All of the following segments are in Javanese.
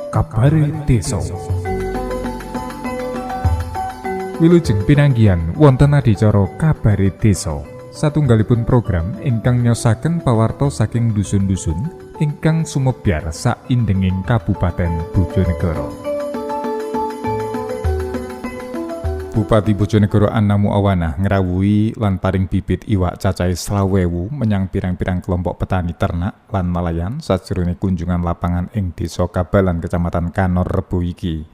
Kabare Desa. Wilujeng pinanggihan wonten adicara Kabare Desa. Satunggalipun program ingkang nyosaken pawarta saking dusun-dusun ingkang sumebyar saindenging Kabupaten Bojonegoro. Bupati Bojonegoro Anna Muawanah ngrawuhi lan paring bibit iwak cacahe 20.000 menyang pirang-pirang kelompok petani ternak lan nelayan sajrone kunjungan lapangan ing Desa Kabalan, Kecamatan Kanor, Rebo iki.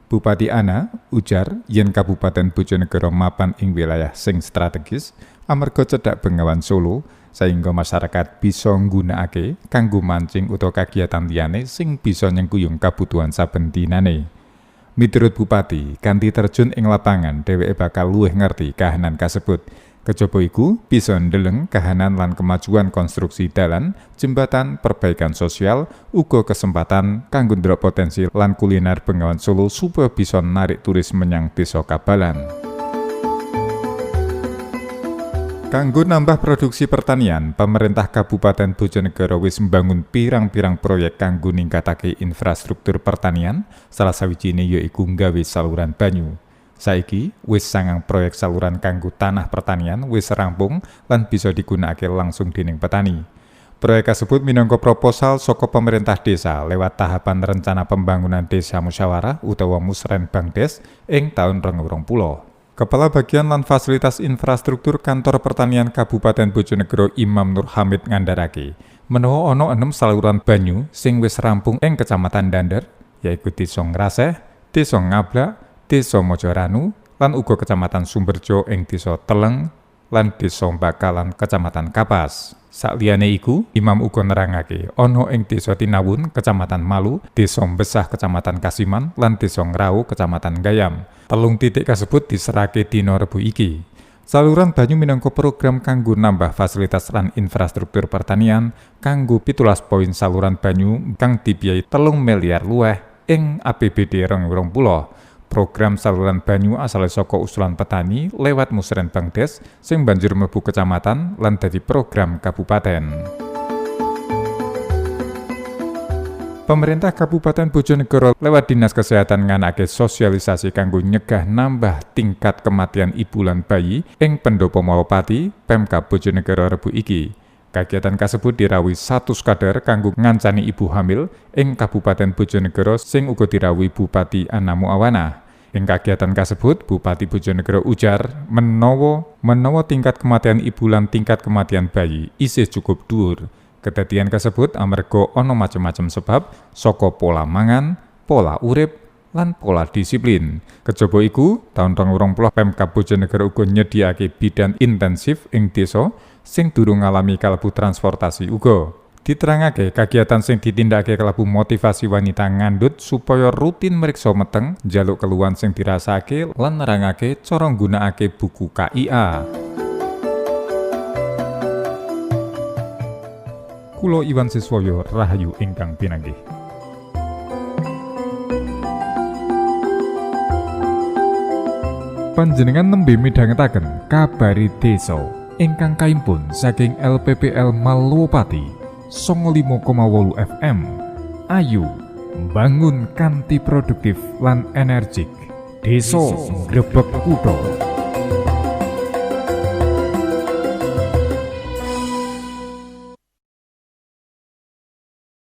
Bupati Anna ujar yen Kabupaten Bojonegoro mapan ing wilayah sing strategis amarga cedhak Bengawan Solo, sehingga masyarakat bisa nggunakake kanggo mancing utawa kagiatan liyane sing bisa nyengkuyung kabutuhan saben dinane. Miturut Bupati, kanthi terjun ing lapangan, dheweke bakal luwih ngerti kahanan kasebut. Kejaba iku bisa ndeleng kahanan lan kemajuan konstruksi dalan, jembatan, perbaikan sosial, uga kesempatan kanggo ndelok potensi lan kuliner Bengawan Solo supaya bisa narik turis menyang Desa Kabalan. Kanggo nambah produksi pertanian, pemerintah Kabupaten Bojonegoro wis mbangun pirang-pirang proyek kanggo ningkatake infrastruktur pertanian, salah sawijine yaiku nggawe saluran banyu. Saiki wis sangang proyek saluran kanggo tanah pertanian wis rampung lan bisa digunakake langsung dening petani. Proyek kasebut minangka proposal saka pemerintah desa lewat tahapan rencana pembangunan desa musyawarah utawa Musrenbangdes ing taun 2020. Kepala Bagian lan Fasilitas Infrastruktur Kantor Pertanian Kabupaten Bojonegoro Imam Nur Hamid ngandharake menawa ana 6 saluran banyu sing wis rampung ing Kecamatan Dander, yaiku Desa Ngraseh, Desa Ngablak, Desa Mojoranu, lan uga Kecamatan Sumberjo ing Desa Teleng lan Desa Bakalan, Kecamatan Kapas. Sakliyane iku, Imam uga nerangake ana ing Desa Tinawun, Kecamatan Malu, Desa Besah, Kecamatan Kasiman, lan Desa Ngrau, Kecamatan Gayam. Telung titik kasebut diserahke dina Rebo iki. Saluran banyu minangka program kanggo nambah fasilitas lan infrastruktur pertanian kanggo 17 poin saluran banyu kang dibiayai 3 miliar luwih ing APBD 2020. Program saluran banyu asale saka usulan petani lewat Musrenbangdes sing banjur mlebu kecamatan lan dadi program kabupaten. Pemerintah Kabupaten Bojonegoro lewat Dinas Kesehatan nganakake sosialisasi kanggo nyegah nambah tingkat kematian ibu lan bayi ing Pendopo Malapati Pemkab Bojonegoro Rebu iki. Kagiatan kasebut dirawuhi 100 kader kanggo ngancani ibu hamil ing Kabupaten Bojonegoro sing uga dirawuhi Bupati Anna Muawanah. Ing kagiatan kasebut, Bupati Bojonegoro ujar menawa menawa tingkat kematian ibu lan tingkat kematian bayi isih cukup dhuwur. Kedadian kasebut amarga ana macem-macem sebab saka pola mangan, pola urip, lan pola disiplin. Kejaba iku, taun 2020 Pemkab Bojonegoro uga nyediakake bidan intensif ing desa sing durung ngalami kalebu transportasi uga. Diterangake kagiatan sing ditindakake kalebu motivasi wanita ngandut supaya rutin meriksa meteng, njaluk keluhan sing dirasake lan nerangake cara nggunakake buku KIA. Kulo Iwan Siswoyo, rahayu ingkang pinanggih. Panjenengan nembe midhangetaken Kabare Desa ingkang kaimpun saking LPPL Malowopati 95,8 FM. Ayu bangun kanthi produktif lan energik. Desa grebek kutha.